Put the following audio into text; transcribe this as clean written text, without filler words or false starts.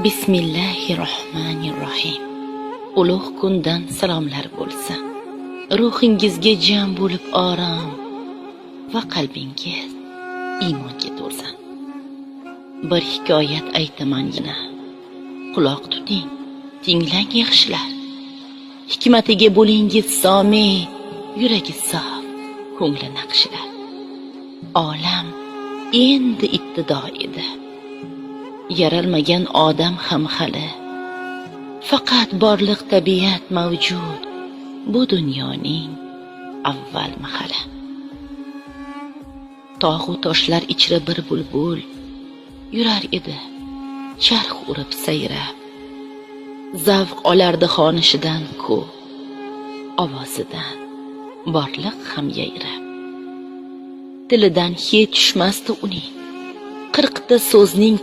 Bismillahirrohmanirrohim. Ulug' kundan salomlar bo'lsin. Ruhingizga jam bo'lib orom va qalbingiz iymonga to'lsin. Bir hikoyat aytaman yana. Quloq tuting, tinglang yaxshilar. Hikmatiga bo'lingiz somi, yuragi sof, ko'ngli naqshlar. Olam endi ibtido edi. Yaralmagan odam ham hali. Faqat borliq tabiat mavjud bu dunyoning avval mahali. Tog'u toshlar ichra bir bulbul yurar edi, charx urib sayrab. Zavq olardi xonishidan ko'p, ovozidan borliq ham yayrab. Tilidan hech tushmasdi uning 40 ta so'zning.